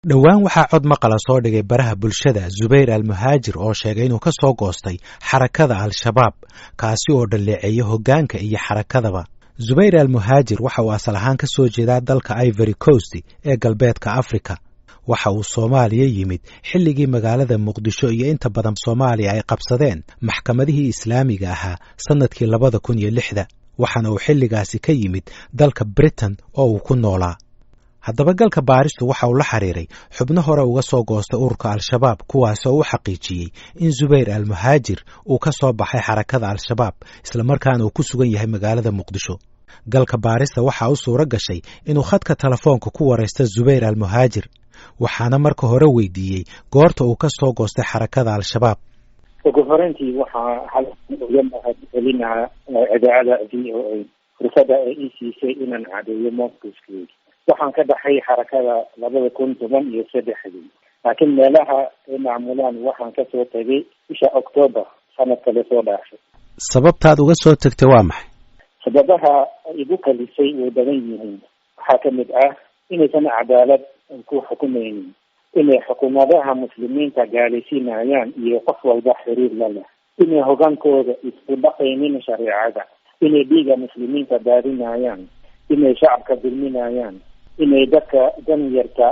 Dhowaan waxaa cod maqala soo dhigay baraha bulshada Zubayr Almuhaajir oo sheegay inuu ka soo goostay xarakada Al-Shabaab, kaasi oo dhaleeceeya hoggaanka iyo xarakadaba. Zubayr Almuhaajir waxa uu asal ahaan ka soo jeedaa dalka Ivory Coast ee galbeedka Afrika. Waxa uu Soomaaliya yimid xilligii magaalada Muqdisho iyo inta badan Soomaaliya ay qabsadeen maxkamadihii islaamiga ahaa sannadkii 2006-da, waxaana uu xilligaasi ka yimid dalka Britain oo uu ku noolaa. Haddaba galka baaristu waxa uu la xiriiray xubno hore uga soo goostay ururka Al-Shabaab, kuwaasoo u xaqiijiyey in Zubayr Almuhaajir uu ka soo baxay xarakada Al-Shabaab, islamarkaana uu ku sugan yahay magaalada Muqdisho. Galka baarista waxaa u suuro gashay inuu khadka telefoonka ku waraysto Zubayr Almuhaajir, waxaana marka hore weydiiyey goorta uu ka soo goostay xarakada Al-Shabaab. Ugu horeyntii waxaa halkan uga mahad celinaa idaacada VOA fursada ay ii siisay inaan cadeeyo mowqifkeyga. Waxaan ka baxay xarakada 2013-dii, laakiin meelaha ay maamulaan waxaan kasoo tegay bisha Octoobar sanadka lasoo dhaafay. Sababtaad uga soo tegtay waa maxay? Sababaha igu kalisay way badan yihiin. Waxaa kamid ah inaysan cadaalad ku xukumeynin, inay xukuumadaha muslimiinta gaalaysiinayaan iyo qof walba xiriir la leh, inay hogaankooda isku dhaqaynin shareecada, inay dhiiga muslimiinta daadinayaan, inay shacabka dulminayaan, inay dadka danyarta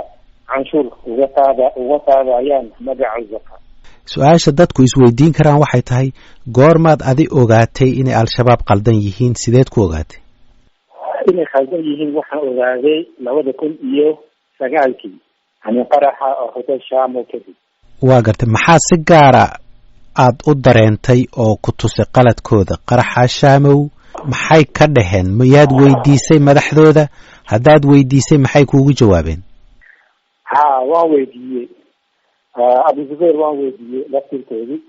canshuur uga qaada uga qaadayaan magaca zaka. Su-aasha dadku isweydiin karaan waxay tahay, goormaad adi ogaatay inay Al-Shabaab qaldan yihiin? Sideed ku ogaatay inay khaldan yihiin? Waxaan ogaaday 2009-kii, yani qaraxa oo Hotel Shamo kadib. Waa gartay. Maxaa si gaara aada u dareentay oo ku tusay qaladkooda qaraxa Shaamow? Maxay ka dhaheen? Miyaad weydiisay madaxdooda? Haddaad weydiisay, maxay kuugu jawaabeen? Ha, waan weydiiyey Abu Zubayr, waan weydiiyey laftirkoodii,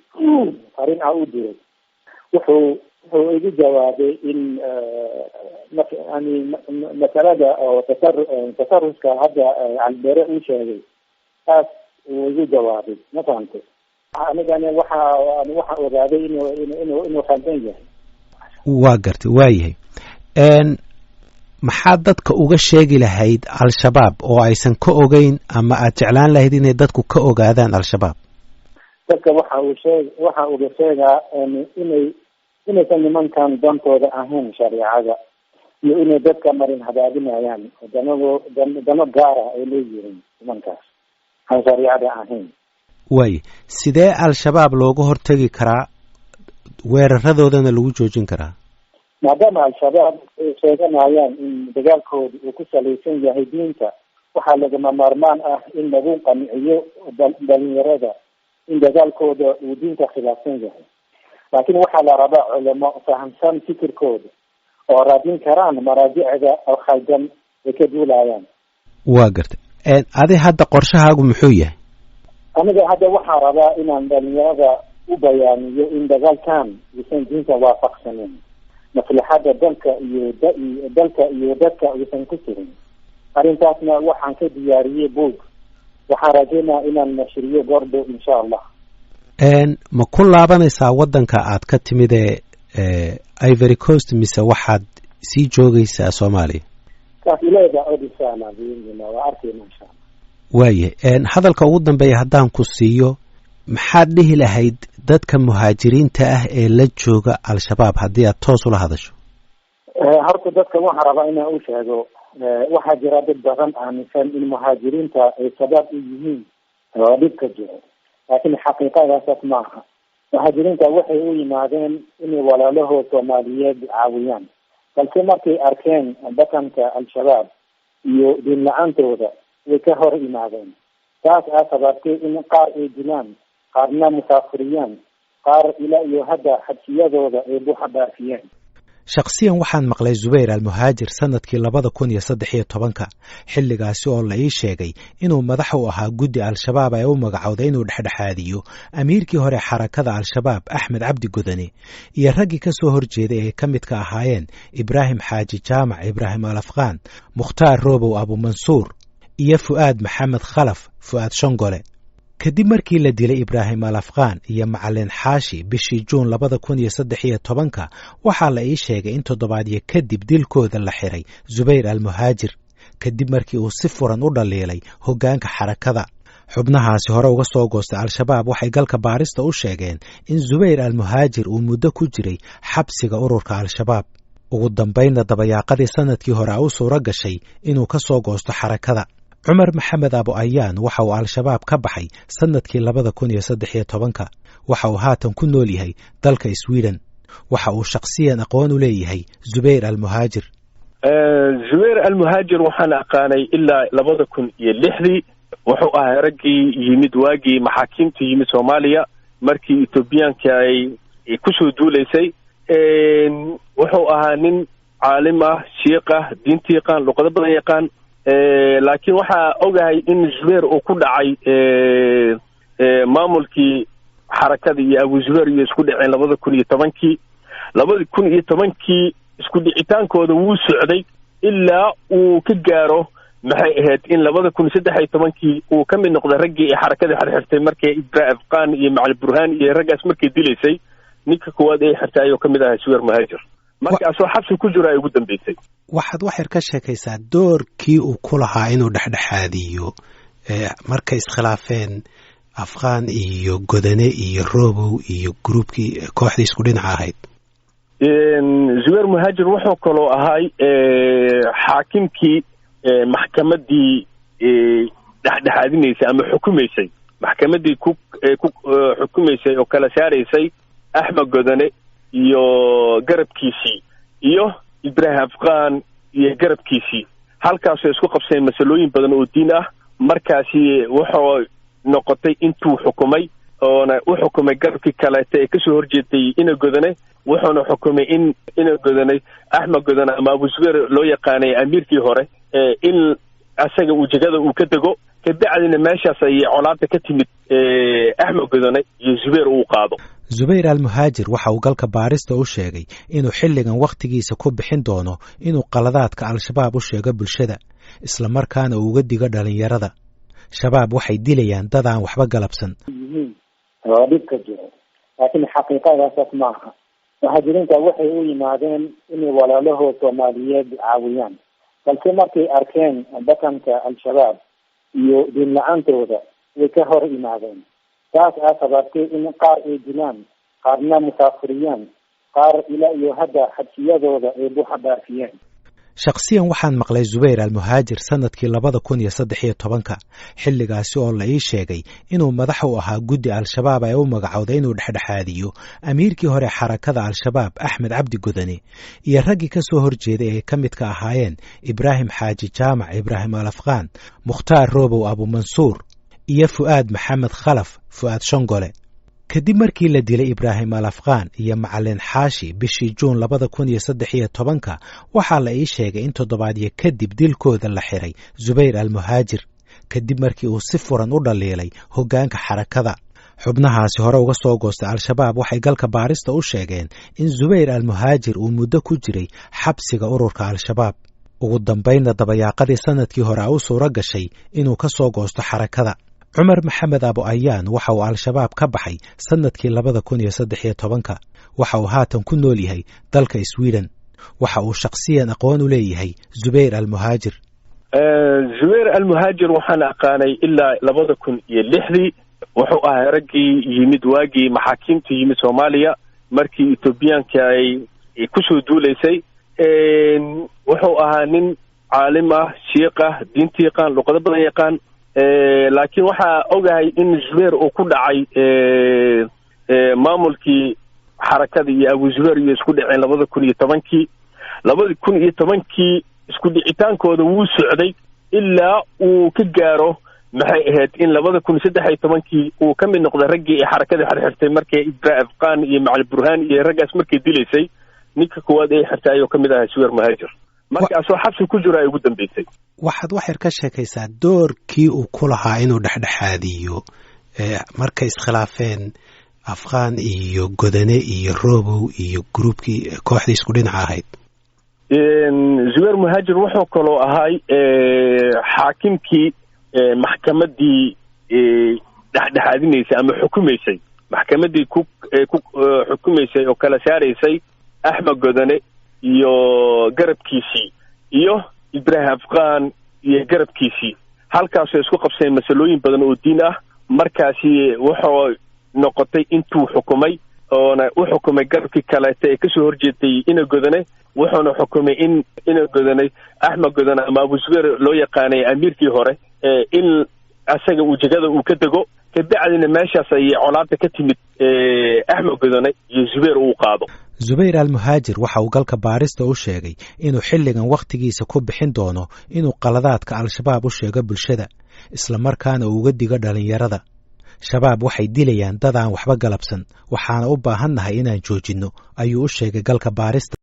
arrin aan u diray. Wuxuu igu jawaabay in yani masalada oo tasaruska hadda Calbere uu sheegay, taas uu igu jawaabay. Ma fahamtay? Anigana waxaan ogaaday inuu khaldan yahay. Waa gartay, waa yahay. Maxaad dadka uga sheegi lahayd Al-Shabaab oo aysan ka ogeyn, ama aad jeclaan lahayd inay dadku ka ogaadaan Al-Shabaab? Dadka waxa uu sheeg waxa uga sheegaa inaysan nimankan dantooda ahayn shareecada iyo inay dadka marin habaabinayaan, danago dano gaara ay leeyihiin nimankaas aan shareecada ahayn. Waaye, sidee Al-Shabaab looga hortegi karaa, weeraradoodana lagu joojin karaa? Maadaama Al-Shabaab ay sheeganayaan in dagaalkooda uu ku salaysan yahay diinta, waxaa lagama maarmaan ah in lagu qanciyo dhalinyarada in dagaalkooda uu diinta khilaafsan yahay, laakiin waxaa la rabaa culamo fahamsan fikirkooda oo raadin karaan maraajicda oo khaldan ay ka duulayaan. Waa gartay. Adi hadda qorshahaagu muxuu yahay? Aniga hadda waxaa rabaa inaan dhalinyarada u bayaaniyo in dagaalkan uusan diinta waafaqsanin, maslaxada dalka iyo dalka iyo dadka uusan ku jirin. Arrintaasna waxaan ka diyaariyey buog, waxaan rajeynaya inaan nashriyo goordhow, insha Allah. Ma ku laabanaysaa waddanka aad ka timid ee Ivory Coast, mise waxaad sii joogaysaa Soomaaliya? Taas ileeda odisana waa arkayna, insha Allah. Waayahay, hadalka ugu dambeeya haddaan ku siiyo, maxaad dhihi lahayd dadka muhaajiriinta ah ee la jooga Al-Shabaab haddii aad toos ula hadasho? Horta dadka waxaan rabaa inaan u sheego, waxaa jira dad badan aaminsan in muhaajiriinta ay sabaab u yihiin oo dhibka jiro, laakiin xaqiiqadaasaas ma aha. Muhaajiriinta waxay u yimaadeen inay walaalahood Soomaaliyeed caawiyaan, balse markay arkeen dhaqanka Al-Shabaab iyo diin la-aantooda, way ka hor yimaadeen. Taas aa sababtay in qaar ay dilaan, qaarna musaafiriyaan, qaar ilaa iyo hadda xabsiyadooda ay buuxa dhaafiyeen. Shakhsiyan waxaan maqlay Zubayr Almuhaajir sannadkii 2013-ka, xilligaasi oo la ii sheegay inuu madax u ahaa guddi Al-Shabaab ay u magacowday inuu dhexdhexaadiyo amiirkii hore xarakada Al-Shabaab Axmed Cabdi Godane iyo raggii ka soo horjeeday ay ka midka ahaayeen Ibraahim Xaaji Jaamac, Ibraahim Al Afqaan, Mukhtaar Roobow Abumansuur iyo Fu'aad Maxamed Khalaf, Fu'aad Shongole. Kadib markii la dilay Ibraahim Al Afqaan iyo Macalin Xaashi bishii Juun 2013-ka, waxaa la ii sheegay in toddobaadyo kadib dilkooda la xiray Zubayr Almuhaajir. Kadib markii uu si furan u dhaliilay hoggaanka xarakada. Xubnahaasi hore uga soo goostay Al-Shabaab waxay galka baarista u sheegeen in Zubayr Almuhaajir uu muddo ku jiray xabsiga ururka Al-Shabaab, ugu dambaynna dabayaaqadii sanadkii hore a u suuro gashay inuu ka soo goosto xarakada. Cumar Maxamed Abu Ayaan waxa uu Al-Shabaab ka baxay sanadkii 2013-ka. Waxa uu haatan ku nool yahay dalka Sweden. Waxa uu shakhsiyan aqoon u leeyahay Zubayr Almuhaajir. Zubayr Almuhaajir waxaan aqaanay ilaa 2006-dii. Wuxuu ahay raggii yimid waagii maxaakiimta yimid Soomaaliya, markii Etoobiyaanka ay kusoo duulaysay. Wuxuu ahaa nin caalim ah, shiiq ah, diinta yaqaan, luqado badan yaqaan. Laakiin waxaa ogahay in Zubayr uu ku dhacay maamulkii xarakada iyo Abu Zubayr iyo isku dhaceen 2010-kii. 2010-kii isku dhicitaankooda wuu socday ilaa uu ka gaaro, maxay ahayd, in 2013-kii uu ka mid noqday raggii ay xarakada xirxirtay markay Ibrahim Afqaan iyo Macali Burhaan iyo raggaas markay dilaysay. Ninka koowaad ay xirtay ayuu ka mid ahay Zubayr Muhaajir. Markaasoo xabsi ku jiro ay ugu dambeysay. Waxaad waxyar ka sheekaysaa doorkii uu ku lahaa inuu dhexdhexaadiyo markay iskhilaafeen Afqaan iyo Godane iyo Robow iyo gruubkii kooxdii isku dhinaca ahayd. Zubayr Muhaajir wuxuu kaloo ahay xaakimkii maxkamaddii dhexdhexaadinaysay ama xukumaysay, maxkamaddii ku xukumaysay oo kala saaraysay Axmed Godane iyo garabkiisii iyo Ibraahim Afqaan iyo garabkiisii. Halkaasoo isku qabseen masalooyin badan oo diin ah. Markaasi wuxuu noqotay intuu xukumay, oona u xukumay garabkii kaleeta ee kasoo horjeetay Ina Godane. Wuxuuna xukumay in Ina Godane, Axmed Godane ama Abu Zubayr loo yaqaanay amiirkii hore, in asaga uu jegada uu ka dego. Kabacdina meeshaas ayay colaada ka timid, Axmed Godane iyo Zubayr uu qaado. Zubayr Almuhaajir waxa uu galka baarista u sheegay inuu xilligan wakhtigiisa ku bixin doono inuu qaladaadka Al-Shabaab u sheego bulshada, islamarkaana uu uga digo dhalinyarada. Shabaab waxay dilayaan dad aan waxba galabsan. Yihiin oo dhibka jiro, laakiin xaqiiqadaasaas maaha. Muhaajiriinta waxay u yimaadeen inay walaalahood Soomaaliyeed caawiyaan, balse markay arkeen dhaqanka Al-Shabaab iyo diin la-aantooda, way ka hor yimaadeen. Taas aa sababtay in qaar ay dilaan, qaarna musaafiriyaan, qaar ilaa iyo hadda xabsiyadooda ay buuxa dhaafiyeen. Shakhsiyan waxaan maqlay Zubayr Almuhaajir sanadkii 2013-ka, xilligaasi oo la ii sheegay inuu madax u ahaa guddi Al-Shabaab ay u magacowday inuu dhexdhexaadiyo amiirkii hore xarakada Al-Shabaab Axmed Cabdi Godane iyo raggii ka soo horjeeday ay ka midka ahaayeen Ibraahim Xaaji Jaamac, Ibraahim Al Afqaan, Mukhtaar Robow Abumansuur iyo Fu'aad Maxamed Khalaf, Fu'aad Shongole. Kadib markii la dilay Ibraahim Al Afqaan iyo Macalin Xaashi bishii Juun 2013-ka, waxaa la ii sheegay in toddobaadyo kadib dilkooda la xiray Zubayr Almuhaajir, kadib markii uu si furan u dhaliilay hoggaanka xarakada. Xubnahaasi hore uga soo goostay Al-Shabaab waxay galka baarista u sheegeen in Zubayr Almuhaajir uu muddo ku jiray xabsiga ururka Al-Shabaab, ugu dambaynna dabayaaqadii sanadkii hore a u suuro gashay inuu ka soo goosto xarakada. Cumar Maxamed Abu Ayaan waxa uu Al-Shabaab ka baxay sanadkii 2013-ka. Waxa uu haatan ku nool yahay dalka Sweden. Waxa uu shakhsiyan aqoon u leeyahay Zubayr Almuhaajir. Zubayr Almuhaajir waxaan aqaanay ilaa 2006-dii. Wuxuu ahay raggii yimid waagii maxaakiimta yimid Soomaaliya, markii Etoobiyaanka ay kusoo duulaysay. Wuxuu ahaa nin caalim ah, shiiq ah, diinta yaqaan, luqado badan yaqaan. Laakiin waxaa ogahay in Zubayr uu ku dhacay maamulkii xarakada iyo Abu Zubayr iyo isku dhaceen 2010-kii. 2010-kii isku dhicitaankooda wuu socday ilaa uu ka gaaro, maxay ahayd, in 2013-kii uu ka mid noqday raggii ay xarakada xirxirtay markay Ibrahim Afqaan iyo Macali Burhaan iyo raggaas markay dilaysay. Ninka koowaad ay xirtay ayuu ka mid ahay Zubayr Muhaajir. Markaasoo xabsi ku jiro ay ugu dambeysay. Waxaad waxyar ka sheekaysaa doorkii uu ku lahaa inuu dhexdhexaadiyo markay iskhilaafeen Afqaan iyo Godane iyo Robow iyo gruubkii kooxdii isku dhinaca ahayd. Zubayr Muhaajir wuxuu kaloo ahay xaakimkii maxkamaddii dhexdhexaadinaysay ama xukumaysay, maxkamaddii ku xukumaysay oo kala saaraysay Axmed Godane iyo garabkiisii iyo Ibraahim Afqaan Iyo garabkiisii halkaasoo isku qabseen masalooyin badan oo diin ah. Markaasi wuxuu noqotay intuu xukumay oona u xukumay garabkii kaleeta ee kasoo horjeeday Ina Godane. Wuxuuna xukumay in Ina Godane, Axmed Godane ama Abu Zubeer loo yaqaanay, amiirkii hore, in asaga uu jegada uu ka dego. Kabacdina meeshaas ayay colaada ka timid, Axmed Godane iyo Zubeer uu qaado. Zubayr Almuhaajir waxa uu galka baarista u sheegay inuu xilligan wakhtigiisa ku bixin doono inuu qaladaadka Al-Shabaab u sheego bulshada, islamarkaana uu uga digo dhallinyarada. Shabaab waxay dilayaan dad aan waxba galabsan, waxaana u baahannahay inaan joojinno, ayuu u sheegay galka baarista.